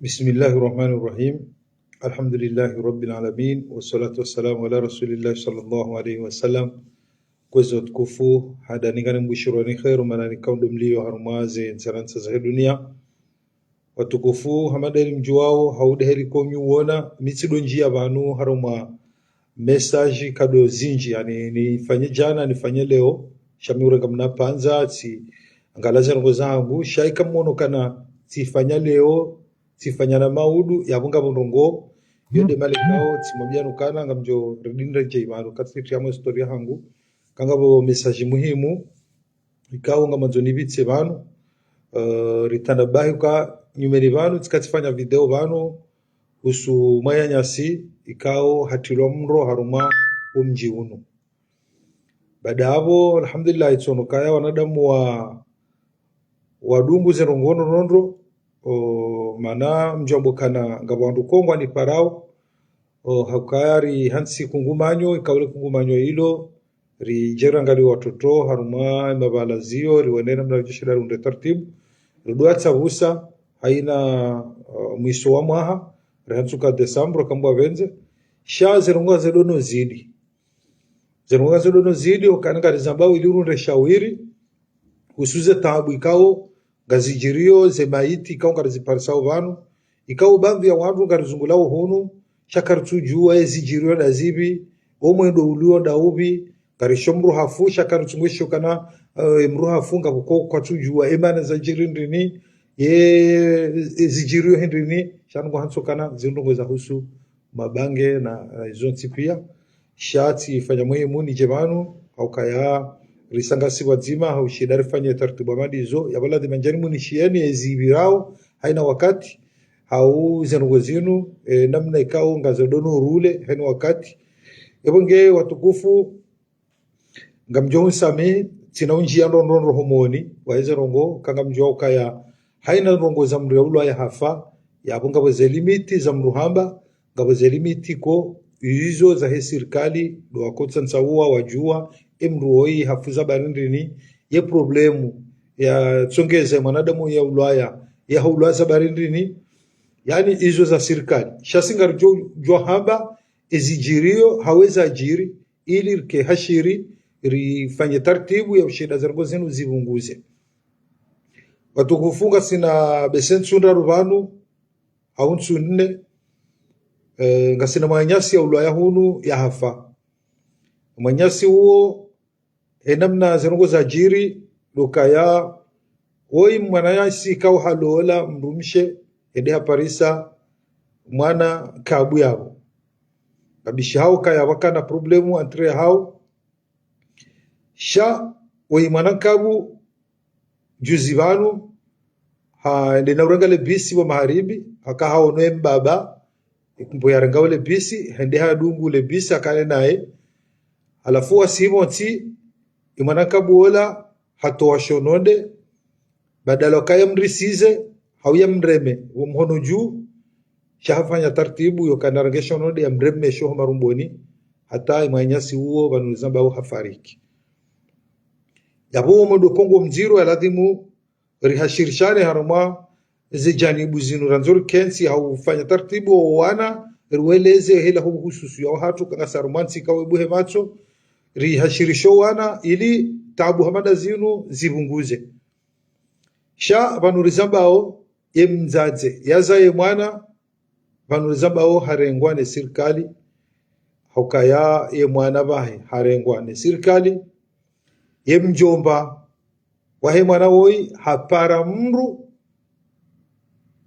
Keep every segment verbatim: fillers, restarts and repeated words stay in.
بسم الله الرحمن الرحيم. الحمد لله رب العالمين، والصلاة والسلام على رسول الله صلى الله عليه وسلم. Kwezi watukufu, handani ngani mbushironi kheri, mana ni kaundo mlio harumwa ze ntsaransa za he dunia. Watukufu, hama ndeli mdjuwao, hau ndeheli konyu wona, mi tsi ndo ndjia pvanu harumwa message kado zindji, yaani nifanye djana, nifanye leo, sha mi urenga mna pvandza, tsi angala ze ndrongoo zangu, sha ika mwono kana tsifanya leo, tsifanya na maudu, yapvo ngapvo ndrongoo, yo nde maana ikao, tsimwambia nukana, ngamdjo ridinda dje imanu, katsi triamo historia hangu, kangapvo message muhimu, ikao ngamandzo nipvitse pvanu, eh, ritanabahi uka nyumeni pvanu, tsika tsifanya video pvanu, uhusu mwananyasi, ikao hatrilwa mro harumwa wo mdji unu. Baada yapvo, alhamdulillah, itsono kaya wanadamu wa, wadungu ze ndrongoo ndrondro, o, mana mdjwambo kana ngapvo wandru kongwa ni parao, o, haukaya rihantsi kungumanyo, ikao le kungumanyo ilo, ridjera ngali watoto, harumwa imabala ziyo, riwonena mna ridjoshinda riunde tartibu, ridwa tsavusa, haina, o, mwiso wa mwaha, rihantsuka Desambre, kambwa pvendze, sha ze ndrongoo ze ndo no zidi. Ze ndrongoo ze ndo no zidi, ukana ngarizambao ili urunde shawiri, uhusu ze taabu ikao, ngazidjirio, ze maiti ikao ngariziparisao pvanu, ikao baadhwi ya wandru ngarizungulao hunu, sha karitsudjuwa ezidjirio nda zipvi, o mwendo ulio nda upvi, ngarisho mdru hafu, sha karitsungwisho kana, eh, mdru hafu ngapvo ko kwatsudjuwa, emana zadjiri ndrini, ye, ezidjirio hindrini, sha nungu hantso kana, zindrongoo zahusu mabange na, na izo ntsi pia. Sha tsifanya muhimu nidje pvanu, haukaya risanga si pvwadzima, haushinda rifanye tartibu hama ndizo, yapvo ladhima ndjani munishieni ezipvirao, haina wakati, hau ze ndrongoo zinu, e, namna ikao ngazo ndo no rule, haina wakati. Yapvo nge watukufu, ngamdjo unisamihi, tsina undjia ndrondro ndro homoni, wa eze ndrongoo, ka ngamdjuwao ukaya, haina ndrongoo za mdru ya ulwaya hafa, yapvo ngapvo ze limiti za mdru hamba, ngapvo ze limiti ko, izo za he sirikali, ndo wako tsantsa uwa, wadjuwa, e mdru woyi hafu za bari ndrini, ye problemu, ya tsongeza mwanadamu ya ulwaya, ya haulwa za bari ndrini, yaani izo za sirikali. Sha si ngaridjo, djo hamba, ezidjirio, hau ezadjiri, ili rike hashiri, rifanye tartibu ya ushinda ze ndrongoo zinu zipvunguze. Watukufu ngasina bese ntsu ndraru pvanu, hau ntsu nne, eh, ngasina mwananyasi ya ulwaya hunu ya hafa. Mwananyasi uwo, e namna ze ndrongoo zadjiri, ndo ukaya, woyi mwananyasi ikao halola mdrumshe, hende haparisa mwana nkabu yapvo. Kabishi hao kaya pvwakana problemu entre hao. Sha, woyi mwana nkabu, juzi pvanu, ha, hende na urenga le bisi pvo maharibi, haka haono ye mbaba, ikumbo yarenga ule bisi, hende hadungu ule bisi, hakane naye. Halafu wasi pvontsi, e mwana nkabu ola, hatowa shononde, badala ukaya mrisize, hau ya mreme, wo mhono dju, sha hafanya tartibu, yo kana renge shononde ya mreme sho ho marumboni, hata e mwananyasi uwo, pvanu rizambao hafariki. Yapvo wo mwendo kongo mdziro ya ladhimu, rihashirishane harumwa ze janibu zinu randzo rikentsi haufanya tartibu wo wana, riweleze hela hubu hususu ya wahatru kangasi harumwa ntsi kawe buhe matso, rihashirisho wana ili taabu hama nda zinu zipvunguze. Sha pvanu rizambao ye mdzadze, yaza ye mwana, pvanu rizambao harengwa ne sirikali, haukaya ye mwana pvahe harengwa ne sirikali, ye mdjomba wahe mwana woyi hapara mdru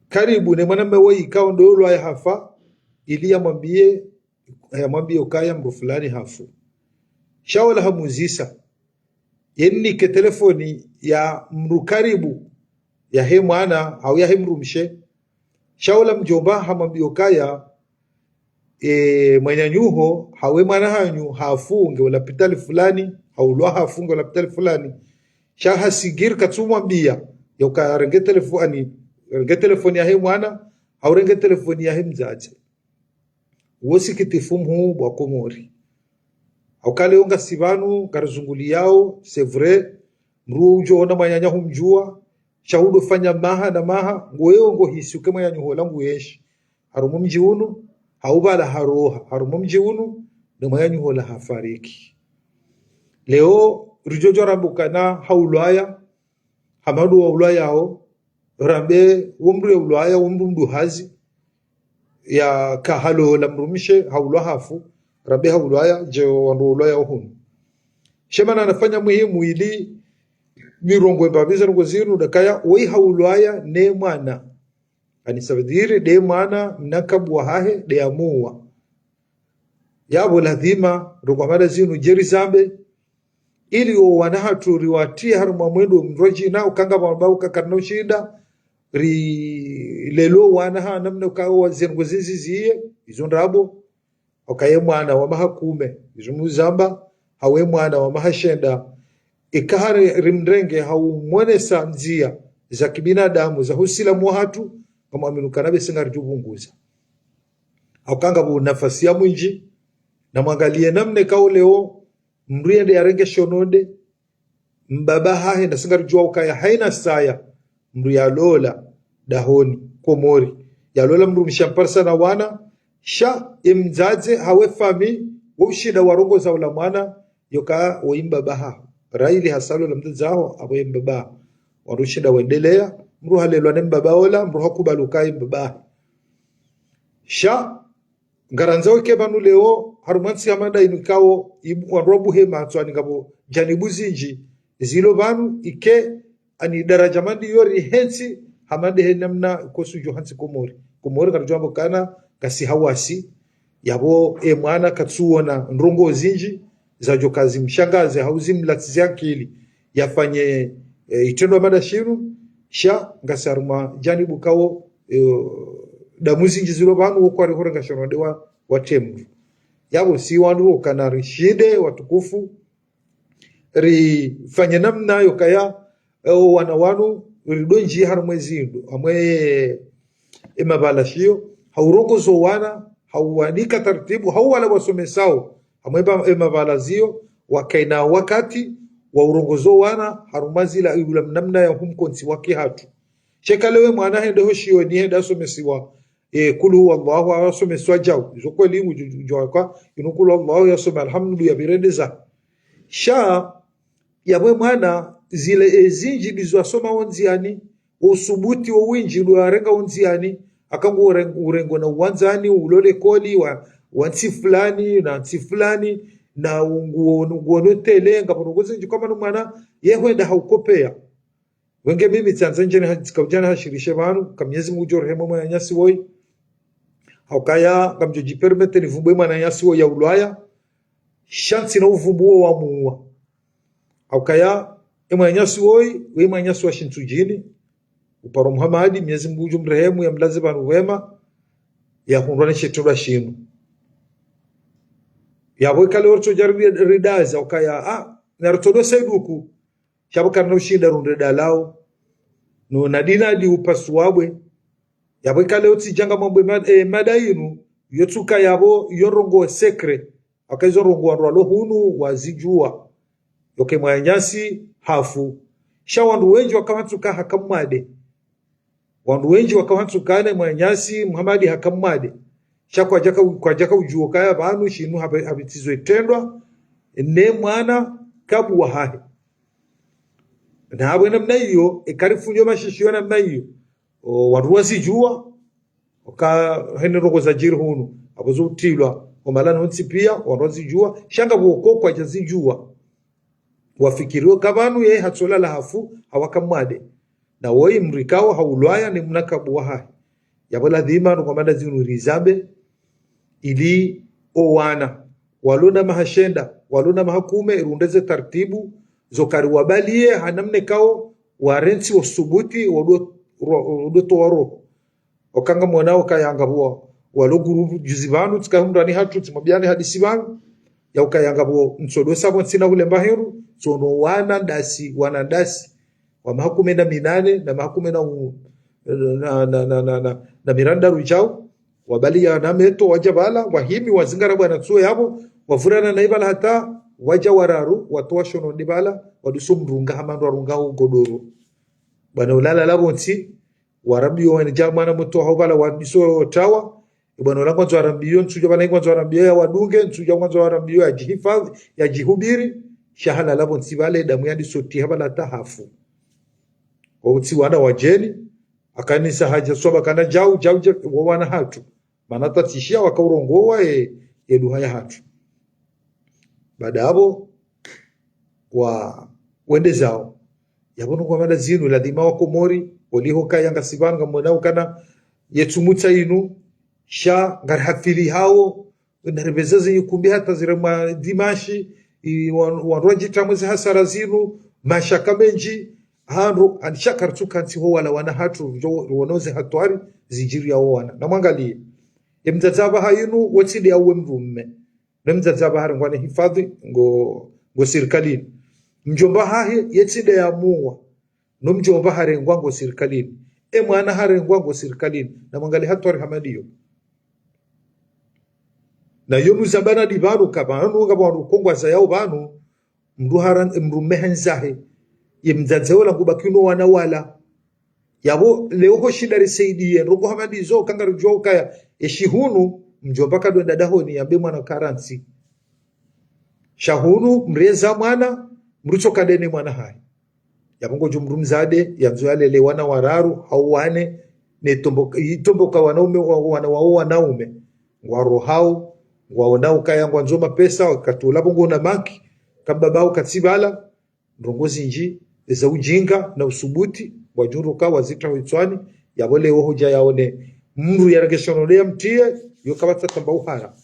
karibu ne mwanamme woyi ikao ndo ulwaya hafa, ili yamwambie, yamwambie ukaya mdru fulani hafu. Sha ola hamuzisa, yenike telefoni ya mdru karibu yahe mwana, hau yahe mdrumshe. Sha ola mdjomba hamwambia ukaya, e, mwananyaho, hau e mwana hanyu, hafu nge ulapitali fulani, haulwa hafu nge ulapitali fulani. Sha hasigiri katsumwambia, ya uka renge telefoni, renge telefoni yahe mwana, hau renge telefoni yahe mdzadze. Wo sikitifu mhuu bwa Komori. Hauka leo ngasi pvanu, ngarizunguliyao, c'est vrai, mdru udjo ona mwananyaho humdjuwa, Sha hudofanya maha na maha, ngweyo ngohisi uke mwananyaho ola nguenshi harumwa omdji unu, hau pvala haroha harumwa omdji unu, ne mwananyaho ola hafariki. Leo ridjodjo ramba ukana haulwaya, hama ndo waulwayao, rambe wo mdru yaulwaya, wo mdru mduhazi, yaka halola mdrumshe, haulwa hafu, rambe haulwaya, dje wandru waulwayao hunu. Sha mana nafanya muhimu ili nirongowe mbapvi ze ndrongoo zinu, ndo ukaya, woyi haulwaya ne mwana. Ani ça veut dire nde mwana mnakabu wahahe nde yamuwa. Yapvo ladhima, ndrongoo hama nda zinu dje rizambe, ili owana hatru riwatriye harumwa mwendo mdrwadjina, uka ngapvo wambao uka karina ushinda rilele owana ha namna uka wa ze ndrongoo zizi ziye, izo ndrabo. Uka ye mwana wa maha kume, izo muzamba, hau ye mwana wa maha shenda, ika hari rimrenge hau mwonesa ndzia za kibinadamu, za husilamu wahatru, ngamwamini ukana pvwatsi ngaridjo pvunguza. Hauka ngapvo nafasi ya mwindji, na mwangaliye namna ikao leo mdru yende yarenge shononde, mbaba hahe, nasi ngaridjuao ukaya haina saya mdru yalola dahoni Komori, yalola mdrumshe amparisa na wana, sha emdzadze hau efami wo ushinda warongoza ula mwana, yoka woyi mbaba haho. Rahili hasa lola mdzadze haho, apvo ye mbaba haho. Wandru ushinda wendelea, mdru halelwa ne mbaba ola, mdru hakubali ukaya ye mbaba hahe. Sha ngarandzao ike pvanu leo, harumwa ntsi hama nda inu ikao, ibu-, wandru wabuhe matso ani ngapvo janibu zindji zilo pvanu, ike ani daraja mandi yo rihentsi, hama nde he namna kosu djo hantsi Komori. Komori ngaridjo amba ukana ngasi hawasi, yapvo e mwana katsuona ndrongoo zindji zadjo kazimshangaze hau zimlatsize akili yafanye, e, itrendwa mada shinu, sha ngasi harumwa janibu ikao, e, damu zindji zilo pvanu, wo kwari horenga shononde wa, watremwe. Yapvo si wandru ukana rishinde watukufu, rifanye namna yokaya, e, owana wanu ridondji harumwa ezindru, amwe emapvala shiyo, haurongoza owana, hauwanika taratibu, hauwala wasomesao, amwe ba-, emapvala ziyo, wakaina wakati waurongoza owana harumwa zila, iula namna ya humkontsi wake hatru. Sha eka leo mwana hende ho shiyoni, hende asomesiwa, e, kulu huwallahu, asomesiwa djau. Izo kweli, udjo-, udjo-, udjuwa ka inu kulu huwallahu, yasome alhamdu, yapvirendeza. Sha yapvo mwana zile ezindji ndizo asoma ondziani, usubuti wo windji ndo arenga ondziani, aka ngu uren-, urengo na uwandzani, ulo likoli wa, wa ntsi fulani, na ntsi fulani, na ungu-, unguono tele, ngapvo ndrongoo zindji, hama no mwana ye hwenda haukopea. Wenge mimi tsandza ndjeni ha-, tsika udjana hashirishe pvanu, ka Mwenyezi Mungu ngudjo rehemu mwananyasi woyi. Haukaya, ngamdjo djipermete nivumbuwe mwananyasi woyi yaulwaya, sha ntsina uvumbuo wamuwa. Haukaya, e mwananyasi woyi, we mwananyasi wa Shintsudjini, uparo Muhamadi, Mwenyezi Mungu ngudjo mrehemu, yamlaze pvanu pvema, yahundrwa ne shetrendwa shinu. Yapvo ika leo ritsodja ri-, ridaza, haukaya, ah, na ritsodo saiduku, sha pvo karina ushinda rundre dalao, no nadinadi upasuwa bwe. Yapvo ika leo tsidja ngamwambe ma-, e, mada inu, yotsuka yapvo yo ndrongoo secret, aka izo ndrongoo wandru walo hunu wazidjuwa. Yoka e mwananyasi hafu. Sha wandru wendji waka wantsuka haka mwade. Wandru wendji waka wantsuka ne mwananyasi Muhamadi haka mwade. Sha kwadjaka u-, kwadjaka udjuwa ukaya pvanu shinu hapvi-, hapvitizwa itrendwa ne mwana kabu wahahe. Na hapvo namna iyo, eka rifunyo mashishiyo namna iyo, o, wandru wazidjuwa, oka hene ndrongoo zadjiri hunu, apvo zo utrilwa, o mahala no ntsi pia, wandru wazidjuwa, sha ngapvo oko kwadjazidjuwa. Wafikiri oka pvanu ye hatsolala hafu, hawaka mwade. Na woyi mdru ikao haulwaya ne mnakabu wahahe. Yapvo ladhima ndrongoo hama nda zinu rizambe, ili owana walo na maha shenda, walo na maha kume, rundre ze taratibu, zo kari wabaliye ha namna ikao, warentsi usubuti, wado, ro-, wado towa roho. Oka ngamwona ukaya ngapvo walo groupe juzi pvanu, tsika humrani hatru, tsimwambiani hadisi pvanu, ya ukaya ngapvo ntsodo sa pvo ntsina hulemba heru, tsono wana ndasi, wana ndasi, wa maha kume na minane, na maha kume na u-, na, na, na, na, na, na mirandaru djau, wabaliya na metso, wadja pvala, wahimi, wazingara bwana tsuo yapvo, wavurana na ipvala hata, wadja wararu, watowa shononde pvala, waduso mrunga hama ndo warunga ugodoro. Bwana ulala lapvo ntsi, warambiyo wene dja mwana mtoha upvala wambiso tawa. Ibwana ula ngwandzo warambiyo, ntsudja bwana ngwandzo warambiyo ya wadunge, ntsudja ngwandzo warambiyo ya djihifadhi, ya djihubiri. Sha halala lapvo ntsi pvale, damu yandiso tiha pvala hata hafu. Wautsi wana wadjeni, akanisa hadja swaba kana djau, djau, djau, wo wana hatru. Mana tatsishia wakaurongowa ye, ye lugha ya hatru. Baada yapvo, wa, wende zao. Yapvo nungu wamala zinu, lazima wa Komori, oliho kaya ngasi pvanu ngamwona ukana ye tsumutsa inu, sha ngarihafili hao, naripveze zinyikumbi hata ziremwa dimashi, i, wan-, wandru wadjitra mwezi hasara zinu, mashaka mendji, handru, ani sha karitsuka ntsi ho wala wana hatru, djo, wono ze hatwari, zidjiri ya wo wana. Na mwangaliye, ye mdzadze apvaha inu, wo tsi nde ya uwe mdrume. Ne mdzadze apvaha harengwa ne hifadhi ngo, ngo sirikalini. Mdjomba hahe, ye tsi nde ya muwa. No mdjomba harengwa ngo sirikalini. E mwana harengwa ngo sirikalini. Na mwangaliye hatwari hama ndiyo. Na yo nuzambana ndi pvanu ka pvanu nga pvanu kongwa zayao pvanu. Mdru hara, mdrume handza he. Ye mdzadze ola ngubaki no wana wala. Yapvo, leo ho shinda risaidiye, ndrongo hama ndizo, kangaridjuwa ukaya, eshi hunu, mdjomba kadwenda dahoni, yambe mwana karantsi. Sha hunu, mreza mwana, mrutso kadene mwana hahe. Yapvo ngodjo mdru mdzadze, yandzo yalele wana wararu, hau wane, ne tombo, itomboka wanaume, wa, wana, wa, wanaume. Ngwarohao, ngwaonao ukaya ngwandzo mapesa, wakati ula pvo ngona maki, kababa ukatsi pvala, ndrongo zindji, eza ujinga na usubuti, wadjunduka wazitra hwitswani, yapvo leo hodja yaone mdru yarengeshono nde yamtriye, yo kapvatsa tamba uhara.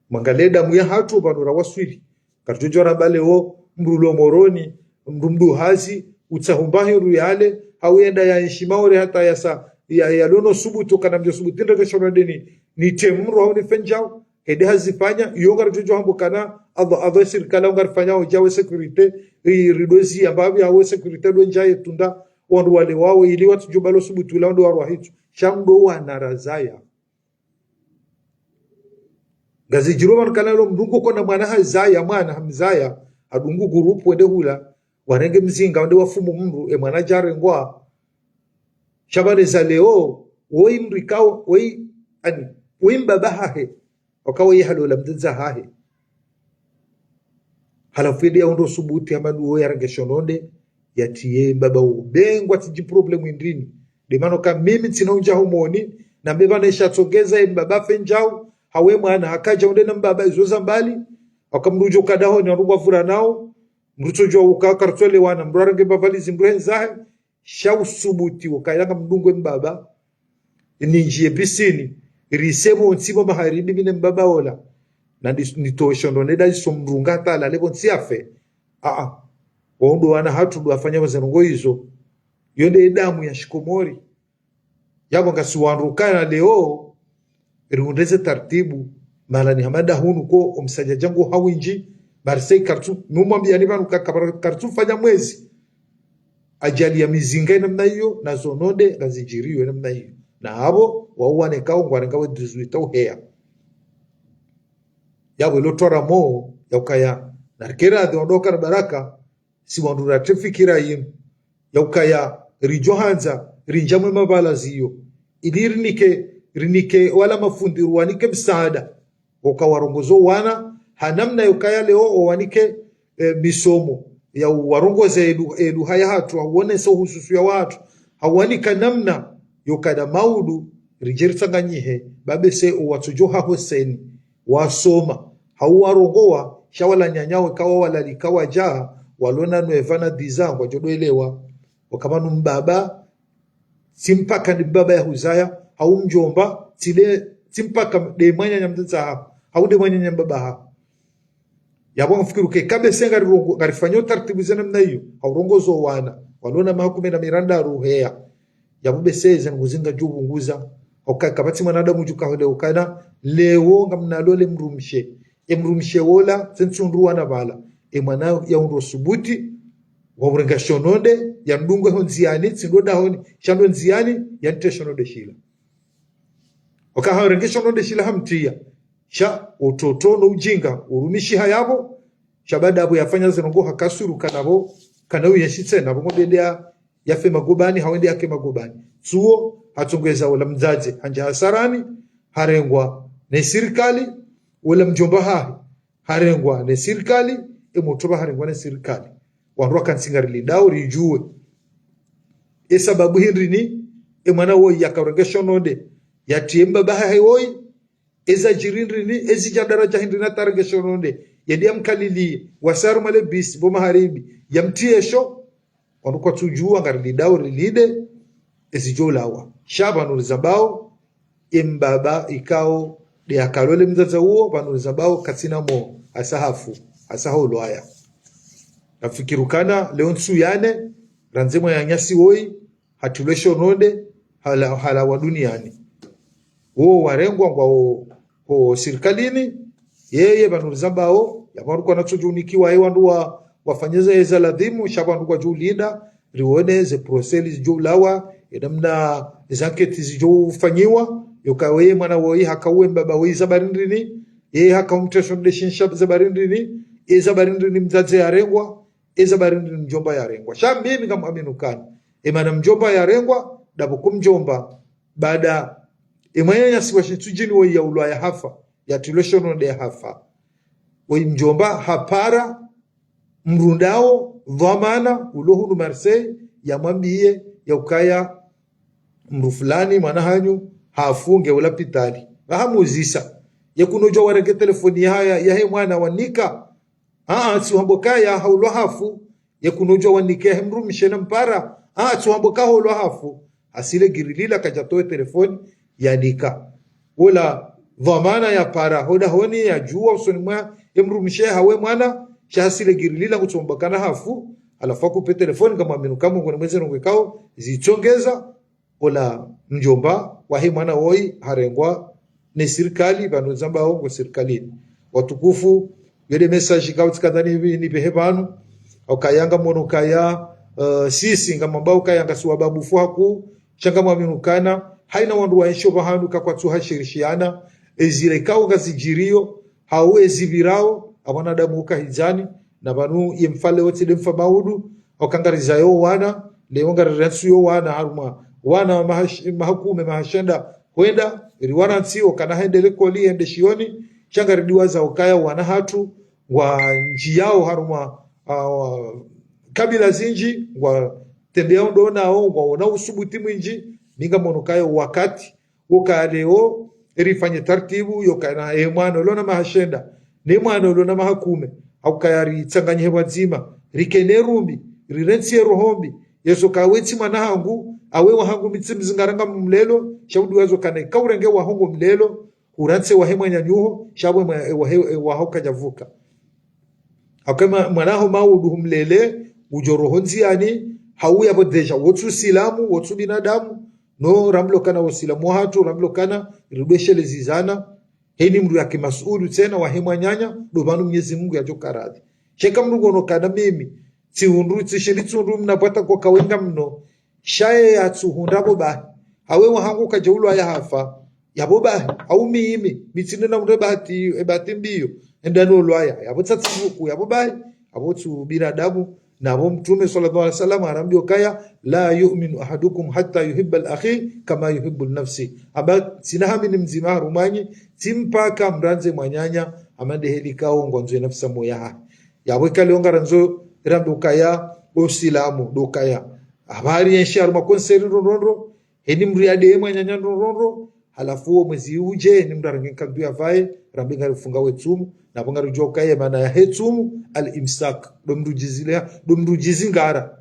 Mwangaliye damu ya hatru pvanu rawaswili. Karitodjo ramba leo, mdru lo Moroni, mdru mdru hazi, utsahumba hindru yale, hau yenda ya enshi Maore hata yasa, ya, ya lono subutu, kana mdjo subutu nde keshono ndeni, nitre mdru hau nife ndjau, hende hazifanya, iyo ngaritodjo hamba ukana, Allah, Allah sirikali ngarifanya udja we sécurité, i, ridozi ya mbapvi ya we sécurité ndo ndja ye tunda, wandru wale wawe, ili watsudjo balo subutu ula wandru warwa hitsu. Sha ndo wana razaya. Ngazidjiro pvanu kana lo mdru ngu kona mwana hazaya, mwana hamzaya, hadungu groupe wende hula, warenge mzinga, wende wafumu mdru, e mwana djarengwa. Sha pvanu eza leo, woyi mdru ikao, woyi, ani, woyi mbaba hahe, waka woyi halola mdzadze hahe. Halafu yende yaundro subuti hama ndo yarengeshono nde, yatriye mbaba ubengwa tsidji problème indrini. Nde mana ka mimi ntsina undja homoni, na mbaba na isha tsongeza ye mbaba fe ndjau, hau e mwana, hakadja unde na mbaba izo za mbali, waka mdru udjo kadahoni, wandru ngwavura nao, mdru tsodjua uka kartsolewana, mdru arenge mbavalizi, mdru hendza he, sha usubuti, ukaila ngamdungo e mbaba, nindjiye pisini, rise pvontsi pvo maharibi mi ne mbaba ola. Na ndi, nitowe shondo nde daiso mdrunga hata alale pvontsi afe. Aa. Wao ndo wana hatru ndo wafanya mazendrongo izo. Yo nde damu ya shikomori. Yapvo ngasi wandru ukaya leo, riundre ze taratibu, mahalani hama nda hunu ko, omsadjadja ngu hawindji, Marseille karitsu, numwambiyani pvanu ka, ka, karitsu fanya mwezi. Ajali ya mizinga ye namna iyo, na zo nde ngazidjiriyo ye namna iyo. Na hapvo, wao wanekao ngwarenga we dix-huit uheya. Yapvo ilo twara mo, ya ukaya, na rikera ade ondoka na baraka, si wandru ratsi fikira yinu. Ya ukaya, ridjo handza, rindjamwe mabala ziyo. Ili rinike, rinike wala mafundi, ruwanike msaada. Waka warongozo wana, ha namna yokaya leo owanike, eh, misomo ya uwarongoze elu, eluha ya hatru, hauonesa uhususu ya watru, hauwanika namna yokada maudu, ridje ritsanganyihe, babese owatsodjo ha hoseni, wasoma, hauwarongowa, sha wala nyanyawe kawa walalika wadja, walona neva na dix ans, ngwadjo ndo elewa. Waka pvanu mbaba, tsi mpaka ndi mbaba ya huzaya, hau mdjomba, tsi nde, tsi mpaka nde mwananya mdzadze haho, hau nde mwananya mbaba haho. Yapvo ngamfikiri uke kabese ngarirongo, ngarifanya utaratibu ze namna iyo, haurongozo wana, walona maha kume na mirandaru uheya. Yapvo bese ze nguzinga djupvunguza, hauka kapvatsi mwanadamu djuka hole ukana, leo ngamnalole mdrumshe. Ye mdrumshe wola, ze ntsundru wana pvala. Ye mwana yaundro subuti, waurenga shono nde, yandungo ho ndziyani, tsi ndo dahoni, sha ndo ndziyani, yantre shono nde shila. Waka haurenge shono nde shila hamtriya. Sha, utoto no ujinga, urumishiha yapvo, sha baada yapvo yafanya zendrongo hakasuru kana pvo, kana uyenshi tsena, pvo ngo nde ya, yafe magobani, hawende yake magobani. Tsuwo, hatsongeza ola mdzadze, handja hasarani, harengwa ne sirikali, ola mdjomba hahe, harengwa ne sirikali, e motopva harengwa ne sirikali. Wandru wakantsi ngarilindao ridjuwe. E sababu hindri ni, e mwana woyi yakaurenge shononde, yatiye mbaba hahe woyi, eza djiri ndrini, ezi dja daraja hindri na tarenge shononde, yende yamkalili, wasarumale bisi, bo maharibi, yamtiye sho, wandru kwatsudjuwa ngarilindao rilinde, ezi djo ulawa. Sha pvanu rizambao, e mbaba ikao, de akalole mdzadze uwo, pvanu rizambao, katsina mo, hasa hafu, hasa haulwaya. Nafikiri ukana, leo ntsu ya nne, randzi mwananyasi woyi, hatrilwe shononde, hala, halawa duniani. Wo warengwa ngwao ho sirikalini, yeye pvanu rizambao, yapvo wandru kwanatsodjo unikiwa ye wandru wa, wafanye ze eza ladhimu, sha pvandru kwadjo ulinda, riwone ze procès zidjo ulawa, ye namna ze enquête zidjo ufanyiwa, yoka weye mwana woyi hakauwe mbaba woyi za bari ndrini, yeye hakaumtesho nde shinsha za bari ndrini, ye za bari ndrini mdzadze yarengwa, eza bari ndrini mdjomba yarengwa. Sha mimi ngamwamini ukana, e mana mdjomba yarengwa, dapvo ku mdjomba, baada, e mwananyasi wa shitsudjini woyi yaulwaya hafa, yatrilwe shononde yahafa. Woyi mdjomba hapara, mrundao, dhwamana, ulo hunu Marseille, yamwambiye, yaukaya, mdru fulani, mwana hanyu, hafu nge ulapitali. Wahamuzisa. Ye kunodjuwa warenge telefoni ya, ya, yahe mwana wanika. Aa, tsi uhambo kaya haulwa hafu. Ye kunodjuwa wanike yahe mdrumshe na mpara. Aa, tsi uhambo ka haulwa hafu. Hasile girilila kadjatowe telefoni yanika. Wola dhwamana yapara hodahoni yadjuwa usoni mwa ye mdrumshe hawe mwana. Sha hasile girilila ngutsombakana hafu. Halafu hakupe telefoni ngamwamini uka mongoni mweze ndrongoo ikao zitsongeza. Ola mdjomba wahe mwana woyi harengwa ne sirikali, pvanu rizambao ngo sirikalini. Watukufu, yo de message ikao tsikandza ni, nipvehe pvanu, ukaya ngamono ukaya, eh, sisi ngamwambao ukaya ngasi wababufu haku, sha ngamwamini ukana, haina wandru waenshio pvahanu kakwatsu hashirishiana, ezile ikao ngazidjiriyo, hau ezipvirao, apvo wanadamu uka hidzani, na pvanu ye mfa leo tsi de mfa maudu, hauka ngarizayo wana, leo ngarirantsiyo wana harumwa, wana wa mahash-, mahakume, mahashenda, hwenda, riwarantsi, okana hende likoli, hende shioni, sha ngaridiwaza ukaya wana hatru, ngwandjiyao harumwa, ah, kabila zindji, ngwatembeao ndo nao, ngwaona usubuti mwindji, mi ngamono ukaya wakati, woka leo, rifanye tartibu, yokana, e mwana ulo na mahashenda, ne mwana ulo na mahakume, haukaya ritsanganyihe pvwadzima, rikene rumbi, rirentsiye roho mbi, yezo kawe tsi mwana hangu, awe wahangu mi tsi mzingara ngamumlelo, sha udiwazo kana ika urenge waho ngomlelo, urantse wahe mwananyaho, sha pvwe mwa-, e wahe, e waho kadjavuka. Hauka mwa-, mwanaho maudu humlele, udjo roho ndziani, hauya pvo déjà, wotsu silamu, wotsu binadamu, no rambilwa ukana wo silamu wahatru, rambilwa ukana ridweshelezizana, heni mdru yake masuulu tsena, wahe mwananya, ndo pvanu Mnyezi Mungu yadjo karadhi. Sha eka mdru ngono ukana mimi, tsihundru, tsishindi tsihundru, mna pvwata kwa kawenga mno, sha ye yatsuhundra pvo bahi. Hawe wahangu kadja ulwaya hafa, yapvo bahi, hau mimi, mi tsi nde na undre bahati, e bahati mbi yo, enda no ulwaya, yapvo tsatsi vuku, yapvo bahi, apvo tsu binadamu, na apvo Mtrume swallallahu alaihi wasallam harambiya ukaya, لا يؤمن أحدكم حتى يحب لأخيه كما يحب لنفسه. Amba, tsina hamini mdzima harumwanyu, tsi mpaka mrandze mwananya, hama nde heli ikao ngwandzo ye nafsi ya moyo wahahe. Yapvo ika leo ngarandzo, rambe ukaya, usilamu, ndo ukaya. Apvo hari yenshi harumwa konseri ndrondrondro, heni mdru yadeye mwananya ndrondrondro, halafu wo mwezi udje, heni mdru arenge nkandu yapvaye, rambe ngarifunga we tsumu, na apvo ngaridjuwa ukaya mana yahe tsumu, al-imsak, ndo mdru djizile, ndo mdru djizingara.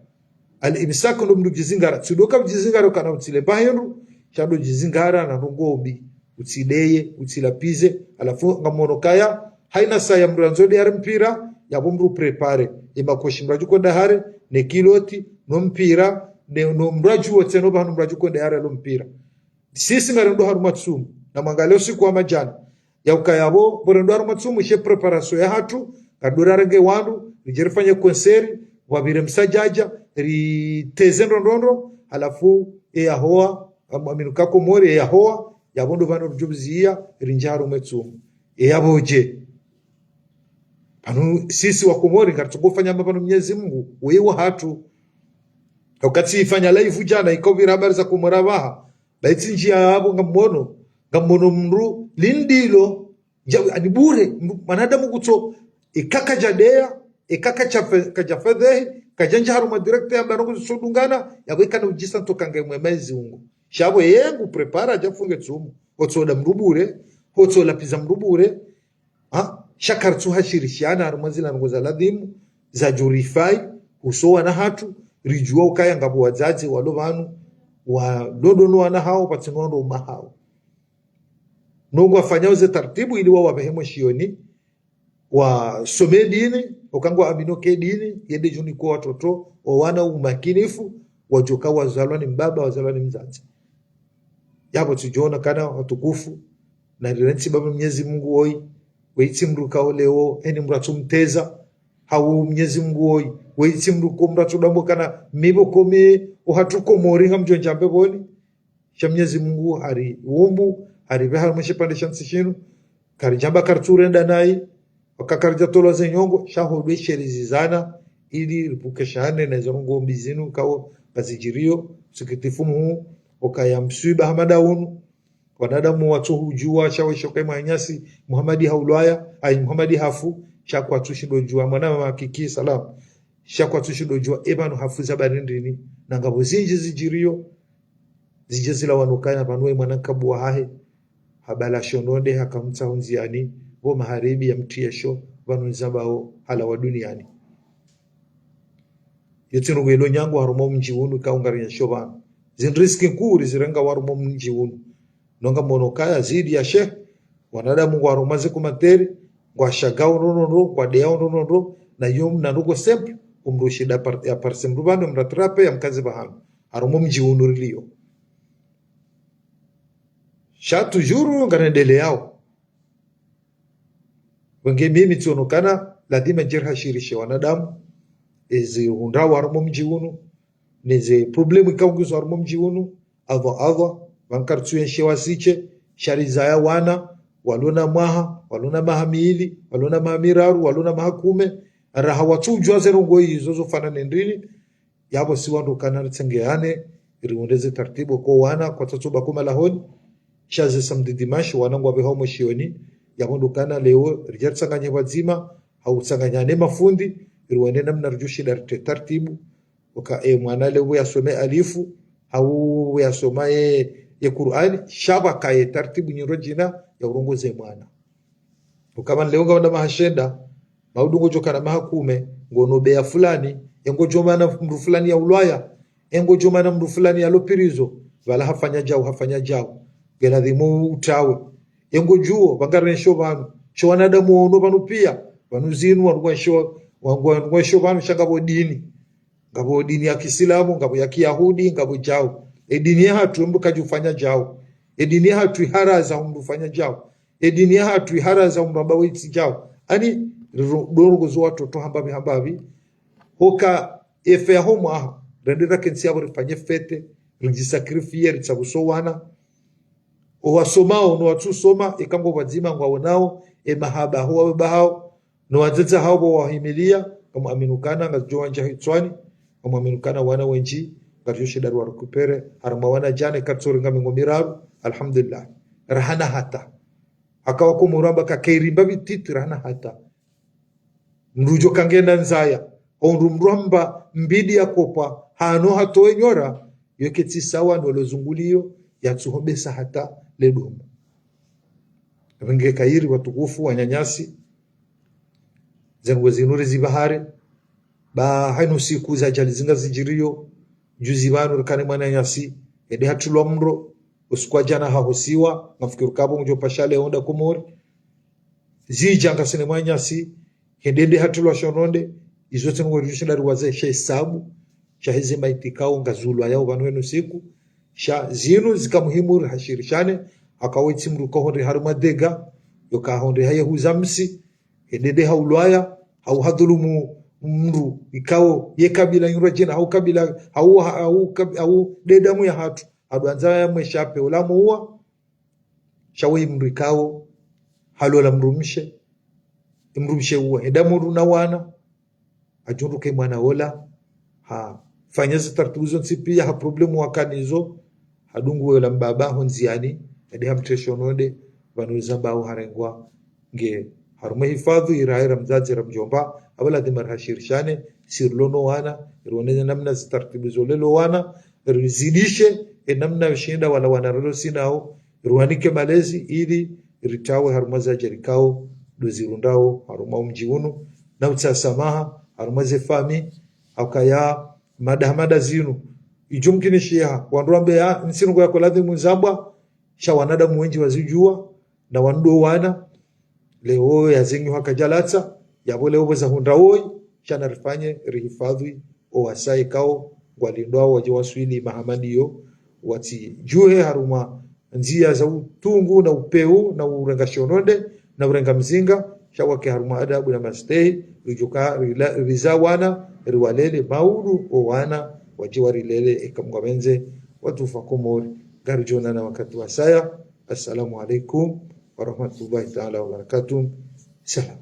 Al-imsak ndo mdru djizingara. Tsi ndo ka udjizingara ukana utsile mba hindru, sha ndo djizingara na ndrongoo mbi, utsideye, utsilapvize, halafu ngamono ukaya, haina saya mdru andzo de hari mpira, yapvo mdru prépare, e makoshi mdru adjo kwenda hare, ne kiloti, no mpira, ne, no mdru adjo wotseno pvahanu mdru adjo kwenda hare lo mpira. Sisi ngarendo harumwa tsumu, na mwangalie usiku wa madjana. Ya ukaya pvo, pvo rendo harumwa tsumu, she préparation yahatru, ngarindo rarenge wandru, ridje rifanye konseri, pvwapvire msadjadja, riteze ndrondrondro, halafu, e yahowa, am-, aminu ka Komori, e yahowa, yapvo ndo pvanu ridjo pviziya, rindjie harumwa tsumu. E yapvo dje. Pvanu sisi wa Komori, ngaritsungo fanya amba pvanu Mnyezi Mungu, weye wahatru. Wakati ifanya live djana, ikao pvira habari za Komori apvaha. Ba itsi ndjia yapvo ngamwono, ngamwono mndru lindilo, dja, ani bure, mndru, mwanadamu kutso, eka kadjadeya, eka kadjafe-, kadjafedhehi, kadjandja harumwa direct yamba ndrongo zisodungana, yapvo ikana udjisa ntoka nge mwe mezi ungu. Sha pvo ye ngu prépara dja funge tsumu, hotsoda mndru bure, hotsola piza mndru bure, ha? Sha karitsu hashirishiana harumwa zila ndrongo za ladhimu, za djurifai, huso wana hatru, ridjua ukaya ngapvo wadzadze walo pvanu, walondo no wana hawo, pvatsina wandru waume hawo. Nongo wafanyao ze taratibu ili wao wapvehe mwe shioni, wasome dini, oka ngwaamino ke dini, yende djuni kwa watoto, wa wana umakinifu, wadjoka wazalwa ni mbaba, wazalwa ni mdzadze. Yapvo tsidjoona kana watukufu, na rirentsi baba Mnyezi Mungu woyi, weitsi mndru kao leo, eni mndru atsumteza, hau Mnyezi Mungu woyi, weitsi mndru ko mndru atsudambo kana mipvo komi, ohatru Komori ngamdjo ndjia mbepvoni, sha Mnyezi Mungu hariumbu, haripveha harumwa shipvandre sha ntsi shinu, karidjamba karitsurenda nayi, waka karidjatolwa ze nyongo, sha hodwe sheri zizana, ili ripvukeshane na izo ndrongo mbi zinu, kao ngazidjirio, usikitifu muhu, okaya mswiba hama nda unu, wanadamu watsuhudjua, sha weshoka mwananyasi, Muhamadi haulwaya, ayi Muhamadi hafu, sha kwatsushindo djua, mwana mama Kiki, salam, sha kwatsushindo djua, epvanu hafu za barindrini, na ngapvo zindji zidjirio, zidje zila wanu kana pvanu we mwana nkabu wahahe, habala shononde hakamtsa hundziani, pvo maharibi ya mtiyesho, pvanu nzambao hala wa duniani. Yetsi ndrongo ilo nyangu harumwa mdji unu ikao ngarinyesho pvanu. Zindru riski nkuu rizirenga harumwa mdji unu. Nonga mwono kaya zidi ya shehe, wanadamu ngwa harumwa ze kumateri, ngwa shagao ndrondrondro, ngwa deyao ndrondrondro, na yo mna ndrongo simple, umrushinda par-, ya parse mndru pvanu, mratrape, ya mkaze pvahanu. Harumwa mdji unu rilio. Sha toujours ngarendeleyao. Wenge mimi tsiono kana, ladhima ndjeri hashirishe wanadamu, ezi hundrao harumwa mdji unu, neze problème ikao ngizo harumwa mdji unu, adha, adha, pvanu karitsu yenshe wasiche, sha rizaya wana, walona mwaha, walona maha mili, walona maha miraru, walona maha kume, raha watsudjua ze ndrongo izo zofanana ndrini, yapvo si wandru kana ritsengeane, riundre ze taratibu ko wana, kwatsatsu baki malahoni, sha ze samedi dimanche, wana ngwapvehao mwe shioni, yapvo ndo kana leo, ridja ritsanganye pvadzima, hau tsanganyane mafundi, rione namna ridjoshinda ritre taratibu, oka e mwana leo yasome alifu, hau yasoma ye, ye Kur'ani, sha pvakaye taratibu nyindro djina ya urongoze mwana. Ukama leo ngawona maha shenda, maudu ngodjo kana maha kume, ngono beya fulani, e ngodjo mana mndru fulani ya ulwaya, e ngodjo mana mndru fulani ya lopirizo, pvala hafanya djau, hafanya djau, ngeladhimu utawe. E ngodjuo, pvanga rensho pvanu, sho wanadamu wono pvanu pia, pvanu zinu, wanu ngwensho, wanu ngwensho pvanu, sha ngapvo dini. Ngapvo dini ya kiislamu, ngapvo ya kiyahudi, ngapvo djau. E dini yahatru embu kadjufanya djau. E dini yahatru iharaza umndru ufanya djau. E dini yahatru iharaza umndru amba weitsi djau. Ani, ro-, ndrongo zo watoto hambapvi hambapvi. Hoka efe yaho mwaha, rende rakentsi yapvo rifanye fete, ridjisakrifie, ritsabuso wana. Owasomao, no watsusoma, eka ngo pvadzima ngwaonao, e mahaba ho wababa hao, no wadzadze hao pvo wahimilia, ngamwamino kana ngazidjo wandja hitswani, ngamwamino kana wana wendji, ngaridjoshinda riwa récupérer, harumwa wana djana, eka tsorenga mengo miraru, alhamdulillah. Rahana hata. Haka wakomori wamba kakairi mbapvi titi, rahana hata. Mndru djo kangena ndzaya, hau mndru mndru hamba mbidi ya kopwa, hano hatowe nyora, yo ketsi sawa no lozungulio, yatsuhombesa hata le domo. Pvenge kairi watukufu wananyasi, ze ndrongo zinu rizipvahare, ba hayinu siku za ajali zinga zidjirio, juzi pvanu rikane mwananyasi, ende hatrilwa mro, usiku wa djana hahosiwa, ngamfikiri kapvo ngudjo pasha leo nda Komori, zidja ngasina mwananyasi, hende nde hatrilwa shononde, izo tsi ndrongo ridjoshinda riwaze sha hisabu, sha heze maiti ikao ngazulwayao pvanu wenu siku, sha zinu zika muhimu rihashirishane, haka weitsi mndru kahondre harumwa dega, yoka hondre haye huza msi, hende nde haulwaya, hau hadhulumu mndru, ikao ye kabila nyura djina, hau kabila, hau, hau, kab-, hau nde damu yahatru, hadwandza ya mweshape, ulamuwa, sha we mndru ikao, halola mdrumshe, mdrumshe uwa, enda mndru na wana, adjundruke mwana ola, ha, fanya ze taratibu zontsi pia ha problème wakanazo, hadungu wela mbaba ho ndziani, hadi hamtreshe ononde, pvanu zambao harengwa nge harumwa hifadhwi, ira ira mdzadze ra mdjomba, apvo ladhima rihashirishane, si rilo no wana, rione namna ze taratibu zo lelo wana, rizidishe, e namna ushinda wala wana rilo sinao, riwanike malezi, ili ritawe harumwa ze ajali kao, ndo zirundao, harumwa umdji unu, na utsaha samaha, harumwa ze fami, haukaya mada ha mada zinu. Idjumkinishiha, wandru wambe ya, ntsi nungu yako ladhimu nzambwa, sha wanadamu wendji wazidjua, na wandru wana, leo ya zenyu haka djalatsa, yapvo leo pvo za hundra woyi, sha na rifanye, rihifadhwi, o wasaya kao, ngwalindwao wadje waswili mahamadiyo, watsidjuhe harumwa ndzia za utungu na upeu na urenga shononde na urenga mzinga, sha wake harumwa adabu na mastehi, ridjuka rila-, riza wana, riwalele maudu o wana, wadje warilele eka Mngu apvendze, watufu wa Komori, ngaridjo onana wakati wasaya. Assalamu alaikum warahmatullahi taala wabarakatuh. Salam.